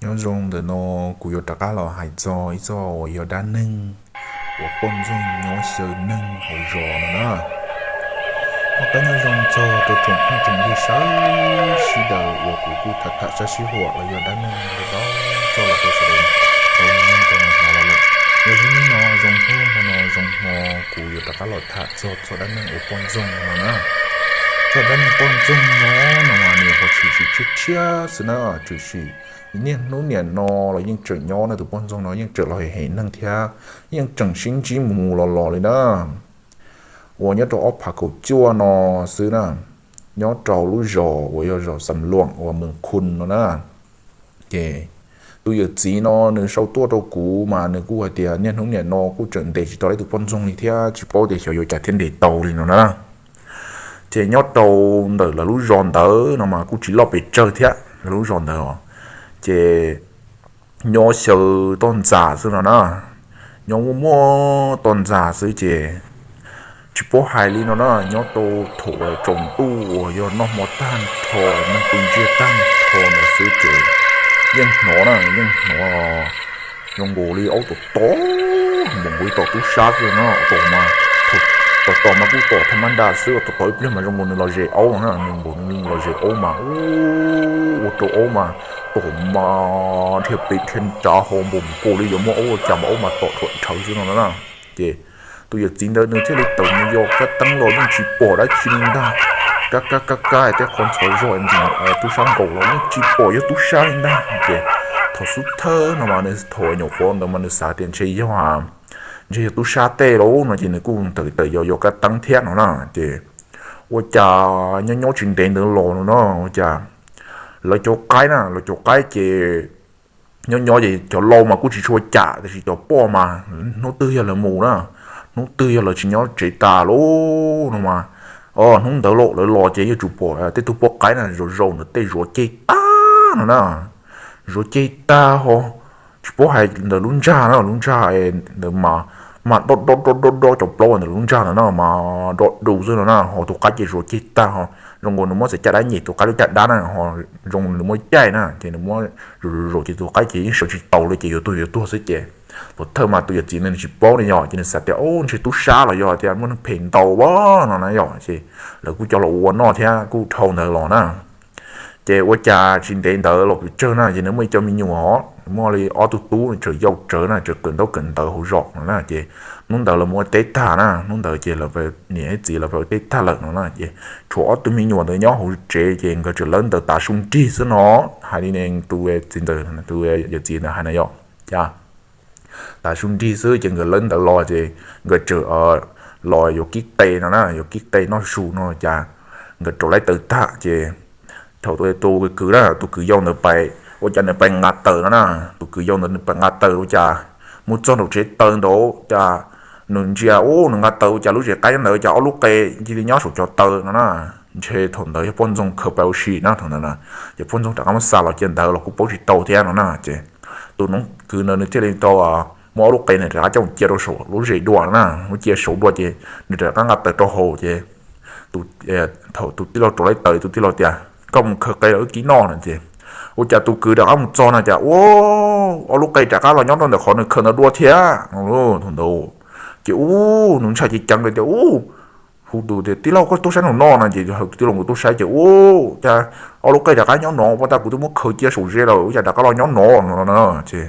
Nyob zoo, ntawm no kuv yuav rov qab los hais txog ib txoj uas yog dab neeg uas poj ntxoog nyob xyaw neeg hauv zos no na. Noj qab nyob zoo txog rau tsoom phooj tsoom ywg sawv sib daws uas kuv kuj tham tham sab sib huam los yog dab neeg ntau txoj los rau sawv daws tau mloog tau hnov los lawm. Yog zoo hnub no, zoo hnub hmo no, zoo hmo kuv yuav rov qab los tham txog txoj dab neeg uas poj ntxoog no na. Txoj dab neeg poj ntxoog no no mas nws ho tshwm sim tshiab tshiab xwb na, tshwm sim niaj hnub niam no los yeej tseem nyob na, tus poj ntxoog no yeej tseem los hem hem neeg thiab yeej tseem sib ntsib mus mus los los li na. Uas nyob rau ob phav kaum cuaj no xwb na, nyob rau lub zos uas yog zos Xam Luam uas Moos Khun no na. Ces tus yawm txiv no nws sau tuaj rau kuv mas nws kuj hais tias niaj hnub niam no kuj tseem ntes tsis tau ib tus poj ntxoog li thiab tsis paub tias xyov yuav cas thiaj ntes tau li no na. Ces nyob rau ntawm lawv lub zos ntawd no mas kuj tsis loj pes tsawg thiab lawv lub zos ntawd os. Ces nyob xyaw toj ntxas xwb no na, nyob muaj muaj toj ntxas xwb ces tsis paub hais li no na, nyob rau thaum tsaus ntuj uas yog noj hmo tag nrho, neeg pw ntsiag tag nrho ntawd xwb ces yeej hnov na, yeej hnov zoo nkaus li aub tom tom, npaum nkaus li tom tub sab xwb no, tom mas, tom tom mas kuj tom thaj mab nra xwb, tom tom ib pliag mas zoo nkaus nws los zes aub na, nws npaum nws los zes aub mas ua rau aub mas tom mas dhia pes dhia nrad ho npaum nkaus li yuav muaj aub ua cas mas aub mas tom rhuam rhawv xwb no na. Ces tus yawm txiv ntawd nws thiaj li tawm mus yos kab teeb los yeej tsis pom dab tsi li ntag. Kab kab kab kab tej qhov ntxhov zog ntxim tub sab nkaus los yeej tsis pom yog tub sab li ntag. Ces thaum xub thawj no mas nws thaum nyuam qhuav ntawd mas nws xav tias ntshe yog, ntshe yog tub sab tej lauj no ces nws kuj tawm tawm yos yos kab teeb thiab no na. Ces ua cas nyob nyob tsis ntev ntawd los no na, ua cas lawv cov qaib na, lawv cov qaib ces nyob nyob ces cov laus mas kuj tsis tshua cam tiam sis cov poj mas hnub twg yog lawv mus na, hnub twg yog lawv tsis nyob tsev tas lauj no mas, hnub ntawd los lawv los ces yeej tsuas pom tej tug poj qaib na zaum zaum ntawm tej zuav ceg tag no na, zuav ceg tag ho tsis paub hais ntawm lub ntsag na, lub ntsag ntawd mas mas dob dob dob dob dob cov plaub ntawm lub ntsag ntawd na mas dob du xwb no na, ho tus qaib ces zuav ceg tag ho zoo nkaus nws muab txhais caj dab nyem tus qaib lub caj dab na ho zoo nws muab caij na ces nws muab zaum zaum ces tus qaib ces yeej sawv tsis taus li ces yuav tuag yuav tuag xwb ces tus thawj mas tus yawm txiv ntawd nws tsis paub ne yog ces nws xav tias ub ntshe tub sab los yog tias muaj neeg phem ntaus no na yog ces lawv kuj coj los ua noj thiab kuj dhau ntawd los na. Ces ua cas tsis ntev ntawd los pes tsawg na ces nws muaj ib co me nyuam os, muaj li ob tug tub tseem yau tsawv na, tseem kawm ntaub kawm ntawv hauv zos no na ces hnub ntawd lawv mus ua teb tag na, hnub ntawd ces lawv niam txiv lawv ua teb tag lawm no na ces tshuav ob tug me nyuam ntawd nyob hauv tsev ces nkawd tseem lawv ntawd tav su nrig xwb no. Hais li tus txiv ntawd, tus yawm txiv ntawd hais na yog cas tav su nrig xwb ces nkawd lawv ntawd los ces nkawd tseem los yuav kib qe no na, yuav kib qe noj su no cas nkawd rauv lawv taws tag ces thaum tus kwv na, tus kwv yau ntawd pais ua cas nws pais nqa taws no na, tus kwv yau ntawd nws pais nqa taws ua cas mus txog nraum tsev taws ntawd cas nws ntsia ub nws nqa taws ua cas lub zes qaib ntawd cas ob lub qe cia li nyob saum cov taws no na. Ntshe thaum ntawd yog poj ntxoog khaws pais ua si na thaum ntawd na, ces poj ntxoog rov qab muab xa los cia ntawd los kuj paub tsis tau thiab no na ces tus kwv ntawd nws thiaj li tau muab ob lub qe nws rov qab coj cia rau saum lub zes dua na, muab cia saum dua ces nws rov qab nqa taws rau haus ces thaum tus tij laug rauv lawv taws tus tij laug tias koj mus khaws qe los wb kib noj no ces ua cas tus kwv rov qab mus txog no cas ua ob lub qe rov qab los nyob rau ntawm qhov nws khaws ntawd dua thiab no thaum ntawd ces ub nws ntshai ceev ceev li tias ub hu tus tias tij laug koj tuaj saib no no no ces tus tij laug nkawd tuaj saib ces ub cas ob lub qe rov qab nyob no, ua tas kuv twb muab khaws cia saum zes lawm ua cas rov qab los nyob no no ces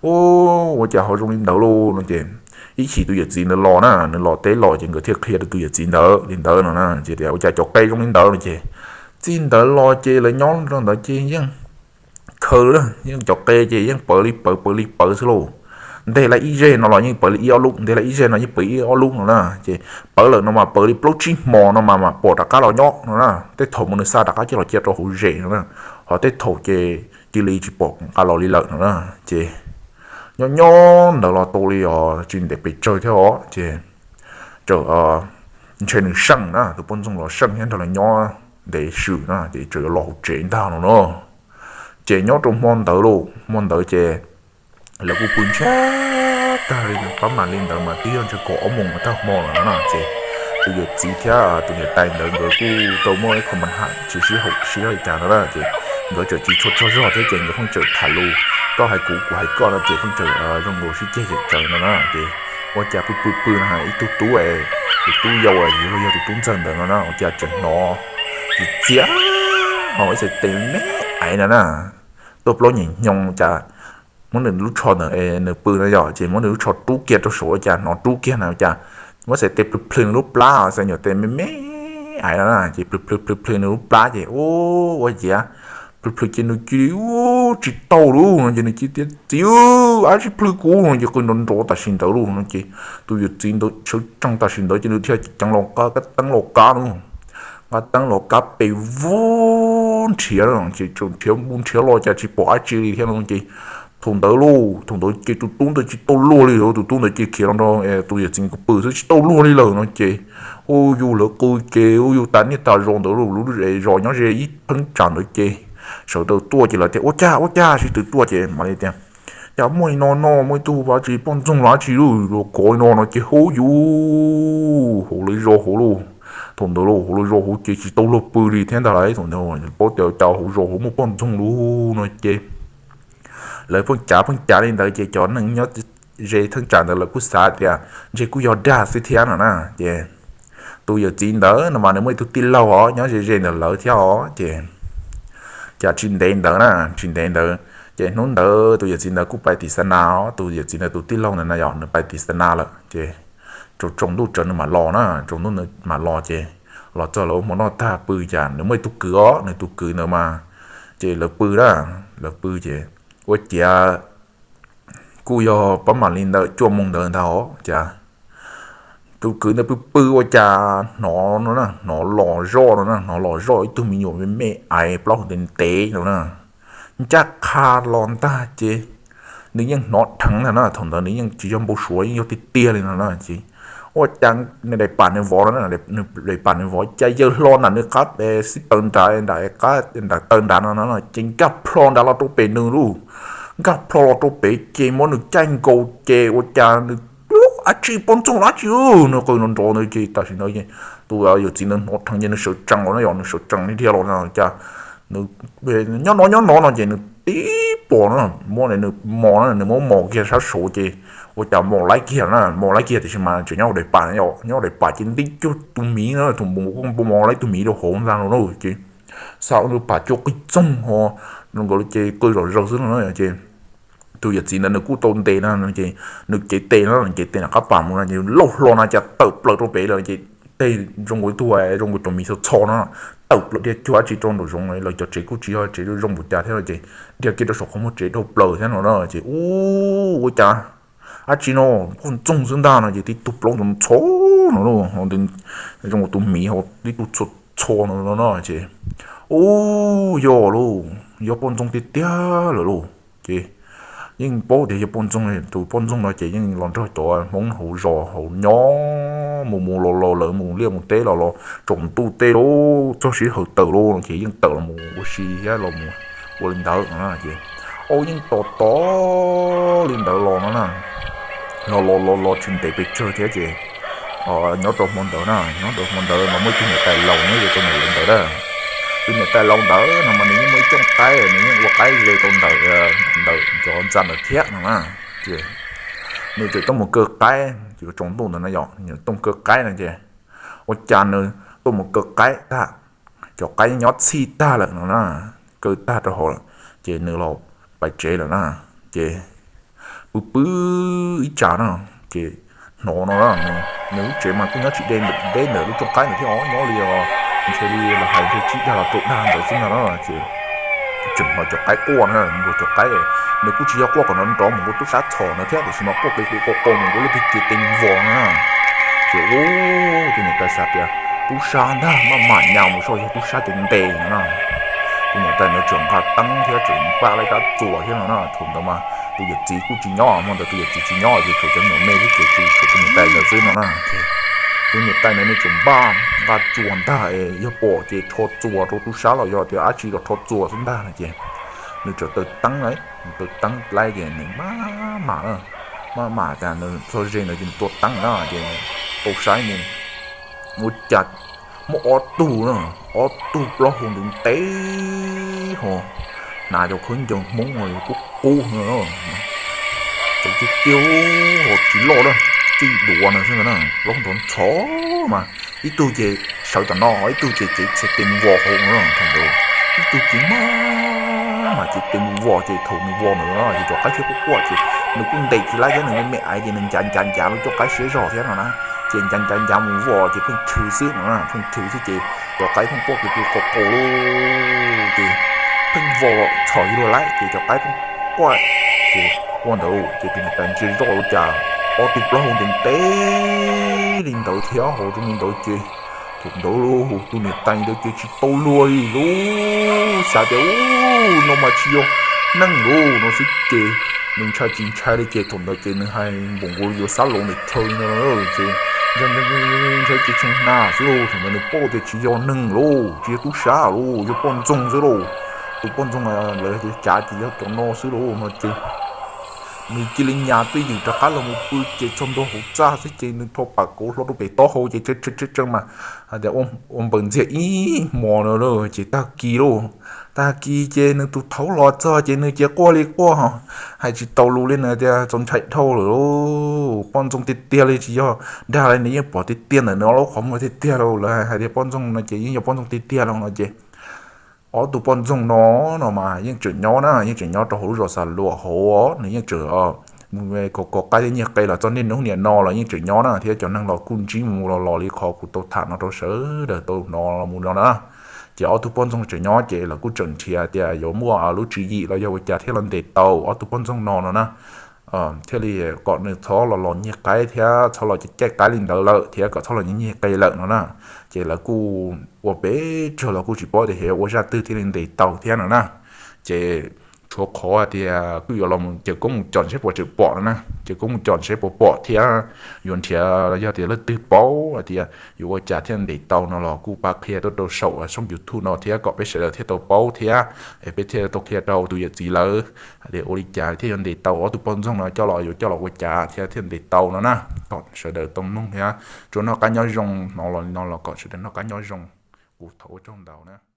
ua cas ho zoo li ntawd lauj no ces ib chim tus yawm txiv ntawd los na, nws los teb los ces nkawd thiaj qhia rau tus yawm txiv ntawd li ntawd no na ces tias ua cas cov qe zoo li ntawd no ces txij ntawd los ces lawv nyob rau ntawd ces yeej khaws, yeej cov qe ces yeej pawv li pawv pawv li pawv xwb lauj. Nteg lawv ib zeg no los yeej pawv li ib ob lub, nteg lawv ib zeg no yeej pawv ib ob lub no na ces pawv lawm no mas pawv li plaub tsib hmo no mas mam pom rov qab los nyob no na, tej thaum mas nws xa rov qab cia los cia rau hauv zes no na, ho tej thaum ces cia li tsis pom nqa los li lawm no na ces nyob nyob ntawd los tau li os tsis ntev pes tsawg thiab os ces ntshe nws seej na, tus poj ntxoog los seej thiab nrog lawv nyob ntev swm na ces tseem yuav los hauv tsev ntag no na. Ces nyob rau hmo ntawd lauj, hmo ntawd ces lawv kuj pw ntsiag tag li, pab mam li ntawd mas twb yog ntshe kaum ob moos tag hmo lawm no na ces tus yawm txiv thiab tus niam tais ntawd nkawd kuj tau muaj ib qho mas ham tsis sib haum sib li cas no na ces nkawd tseem tsis tshua tsaug zog thiab ces nkawd pheej tseem tham lus, koj hais kuv kuv hais koj no ces pheej tseem zoo nkaus sib ceg cem tsawv no na. Ces ua cas pw pw pw no ib tug tub, tus tub yau los yog tus tub ntxawg ntawd no na ua cas tseem hnov txiv txiav ho ib txhais tes me me aiv no na, tuaj plaub nyem nyoos cas muab nws lub tsho ntawd nws pw no yog ces muab nws lub tsho rub kiag rau saum ua cas hnov rub kiag na cas muab txhais tes plhws plhws nws lub plab, txhais nyuam tes me me aiv no na ces plhws plhws plhws plhws nws lub plab ces ua ua ciav plhws plhws ces nws cia li tsis tau lus no ces nws cia li tias txiv, ab tsis plhws kuv no ces qw nrov nrov tam sim ntawd lus no ces tus yawm txiv ntawd sawv tsees tam sim ntawd ces nws thiaj ceev los nqa teeb los kab no, nqa teeb los kab pes vog nrhiav ces tseem nrhiav mus nrhiav los cas tsis pom dab tsi li thiab no ces thaum ntawd lauj, thaum ntawd ces tus tub ntawd tsis tau luag li, tus tub ntawd ces khiav los nrog tus yawm txiv pw xwb tsis tau luag li lawm no ces ua yus lawv qw ces ua yus tas niaj tas zos ntawd lauj, lub zos nyob ze ib theeb tsam ntawd ces sawv daws tuaj ces lawv tias ua cas ua cas sib tw tuaj ces mam li tias cas muaj li no no muaj ib tug vaj tsis poj ntxoog los dab tsi lauj los kov li no no ces hu yus hauv lawv zos hauv lauj. Thaum ntawd lauj hauv lawv zos hauv ces tsis tau luag pw li thiab ntag lauj, thaum ntawd paub tias cas hauv zos hauv muaj poj ntxoog lauj no ces lawv pheej cav pheej cav li ntawd ces cov neeg nyob ze theeb tsam ntawd lawv kuj xav tias ntshe kuj yog dag xwb thiab no na ces tus yawm txiv ntawd no mas nws muaj ib tug tij laug os nyob ze ze ntawm lawv thiab os ces cas tsis ntev ntawd na, tsis ntev ntawd ces hnub ntawd tus yawm txiv ntawd kuj pais tim xa nas os, tus yawm txiv ntawd tus tij laug ntawd na yog nws pais tim xa nas lawm ces tsaus ntuj tsawv nws mam los na, tsaus ntuj nws mam los ces los txog lawv ua hmo noj tag pw cas nws muaj ib tug kwv os, nws tus kwv ntawd mas ces lawv pw na, lawv pw ces ua ciav kuj yog pab mam li ntawm cuaj moos ntawd ntag os cas tus kwv ntawd pw pw ua cas hnov no na, hnov los zoj no na, hnov los zoj ib tug me nyuam me me aiv plaub hau ntev ntev no na, ncaj qha los ntag ces nws yeej hnov dheev ntag na, thaum ntawd nws yeej tsis yog npau suav yeej yog tiag tiag li no na ces ua cas nws daim pam nws vov no, nws daim pam nws vov cas yawg hlo nram nws qab xib taws nrad, nram qab nram taw nrad no no ces nkag plho nrad los rau pem nws lauj, nkag plho los rau pem ces muab nws caij nkaus ces ua cas nws dab tsi poj ntxoog dab tsi nws qw nrov nrov ntawd ces tam sim ntawd tus yawm txiv ntawd hnov dheev ces nws sawv tsees los na, yog nws sawv tsees li dhia los no cas nws nyob no nyob no no ces nws tib pom no muab nws mos na, nws muab mos kiag sab saud ces ua cas mos laib kiag na, mos laib kiag tiam sis mas tseem nyob hauv daim pam, nyob hauv daim pam ces nti cuag tus miv na, tus npau npau mos laib tus miv rau hauv ntag no na ces xa ua nws pam cuag qij txoog ho zoo nkaus li ces qw zom zaws xwb no na ces tus yawm txiv ntawd nws kuj tau ntes na ces nws cev tes no, nws cev tes nram qab pam mus no ces lauj hlo na cas tawm plaws rau pem lawm ces tej zoo nkaus ib tug zoo nkaus cov miv txho txho no tawm plaws dhia cuag dab tsi rau nraum zoov, lawv cov tsev kuj tsis yog tsev zoo npaum cas thiab no ces dhia kiag rau saum qhov muag tsev dhau plaws thiab no na ces ua cas dab tsi no poj ntxoog xwb ntag no ces tib tug plaub ntxhov no, zoo nkaus tus miv ho tib tug txho txho no no ces ua yog lauj, yog poj ntxoog tiag tiag lawm lauj ces yeej paub tias yog poj ntxoog, tus poj ntxoog no ces yeej los nrog cov Hmoob hauv zos hauv nyob mus mus los los, lawv mus liaj mus teb los los tsaus ntuj tej lauj, txog sij hawm tawm lauj no ces yeej tawm los mus ua si thiab los mus ua li ntawd no ces ua yeej tos tos li ntawd los no na, los los los los tsis ntev pes tsawg thiab ces nyob rau hmo ntawd na, nyob rau hmo ntawd mas muaj ib tug niam tais laus nyob ze rau ntawm lawv ntawd na. Tus niam tais laus ntawd no mas nws yeej muaj ib cooj qaib, nws yeej ua qaib ze rau ntawm, ntawm cov ntxa ntawd thiab no na ces nws tseem tuaj mus kaw qaib, ces tsaus ntuj ntawd no yog nws tuaj mus kaw qaib no ces ua cas nws tuaj mus kaw qaib tag, cov qaib nyob txhij tag lawm no na, kaw tag rau hauv lawm ces nws los pais tsev lawm na ces pw pw ib tsam no ces hnov no na, nws lub tsev mas kuj nyob tsis deb ntawm lub cooj qaib ntawd thiab os, nyob li os ntshe li los hais ntshe tsib dag los rau dag ntawd xwb ntag na ces tseem hnov cov qaib quaj na, nkaus cov qaib, nws kuj tsis yog quaj kom nrov nrov mus nkaus tub sab txhom ntawd thiab tiam sis mas quaj qis qis quaj quaj mus nkaus lub teg kiv tee vos no na ces ua tus niam tais xav tias tub sab ntag, maj mam nyas mus saib yog tub sab ces ntes no na. Tus niam tais ntawd tseem nqa teeb thiab tseem npaj laib rab txuas thiab no na, thaum ntawd mas tus yawm txiv kuj tsis nyob, hmo ntawd tus yawm txiv tsis nyob ces tshuav cov me nyuam me xwb ces tshuav tus niam tais ntawd xwb no na ces tus niam tais ntawd nws tseem npaj nqa txuas ntag es yog pom ces rho txuas rau tub sab los yog tias dab tsi los rho txuas xwb ntag no ces nws tseem taws teeb, nws taws teeb laib ces nws maj mam, maj mam tas nws txog ze ntawd ces nws tua teeb na ces tau saib mus ua cas muaj ob tug, ob tug plaub hau ntev ntev ho hnav cov khaub ncaws Hmoob qub qub no, txawv tiag tiag, ho tsis loj na, txij duav no xwb na, plaub ntxhov ntxhov mas ib tug ces sawv tom no, ib tug ces cev txhais tes mus vos hauv no, thaum ntawd ib tug ces mas mas cev tes mus vos ces thaum mus vos ntawd ces cov qaib thiaj quaj quaj ces nws kuj ntes tsis laib thiab, nws me me aiv ces nws ncav ncav ncav lub coj qaib siab zog thiab no na, ces ncav ncav ncav mus vos ces pheej thwv xwb no, pheej thwv xwb ces cov qaib pheej quaj kis pw qau qau lauj, ces pheej vos txhos ywg luag laib ces cov qaib pheej quaj, ces ua ntawd ces tus niam tais ntsia zoj ua cas ob tug plaub hau ntev ntev li ntawd thiab hauv zoo li ntawd ces thaum ntawd lauj tus niam tais ntawd ces tsis tau luag li lauj, xav tias ub, no mas tsis yog neeg lauj no xwb ces nws ntshai tsis ntshai li ces thaum ntawd ces nws hais npaum nkaus li yuav xab laus ntawm chaw li no ces ntshai ces tshee hna xwb lauj, thaum ntawd nws paub tias tsis yog neeg lauj, tsis yog tub sab lauj, yog poj ntxoog xwb lauj. Tus poj ntxoog lawv cav ces yog cov no xwb lauj no ces nws cia li nyas twj ywm rov qab los mus pw ces txog ntua hauv txaj xwb ces nws rho pam kauv hlo rau pem taub hau ces tshee tshee mas hais tias ua npaws ntxiag ib hmos no ces tag kis lauj, tag kis ces nws tus thaub los txog ces nws cia quaj li quaj, hais tsis tau lus li, nws tias txaus ntshai dhau lawm lauj, poj ntxoog tiag tiag li tsis yog dag li, nws yeej pom tiag tiag ntawm nws ob lub qhov muag tiag tiag lauj, lawv hais tias poj ntxoog no ces yeej yog poj ntxoog tiag tiag lauj no ces ob tug poj ntxoog no no mas yeej tseem nyob na, yeej tseem nyob rau hauv lub zos Xa Luam hauv, nws yeej tseem mus kov kov qaib thiab nyiag qe los txog niaj hnub niam no los yeej tseem nyob na, thiab cov neeg los kuj ntsib mus los los li qhov kuv tau tham no rau sawv daws tau hnov los mus no na. Ces ob tug poj ntxoog tseem nyob ces lawv kuj tseem nrhiav tias yuav muaj lub tswv yim los yog ua cas thiaj los ntes tau ob tug poj ntxoog no no na, thiaj li kom nws txhob los los nyiag qaib thiab txhob los caij qaib li ntawd lawm thiab kom txhob los nyiag qe lawm no na. Ces lawv kuj ua pes tsawg los kuj tsis paub tias yuav ua zaj twg thiaj li ntes tau thiab no na. Ces tshuav qhov tias kuj yuav los mus caum koob mus coj saib puas tseem pom no na, caum koob mus coj saib puas pom thiab yuav nrhiav los yog tias leej twg paub hais tias yuav ua cas thiaj ntes tau no los kuj pab qhia tuaj rau saum xoo YouTube no thiab kom peb sawv daws thiaj tau paub thiab es peb thiaj tau qhia rau tus yawm txiv lawv hais tias ua li cas thiaj yuav ntes tau ob tug poj ntxoog no coj los yuav coj los ua cas thiab thiaj ntes tau no na. Kom sawv daws tau mloog thiab tsuas noj qab nyob zoo, hnov los li no los kom sawv daws noj qab nyob zoo. Kuv thov ua tsaug ntau na.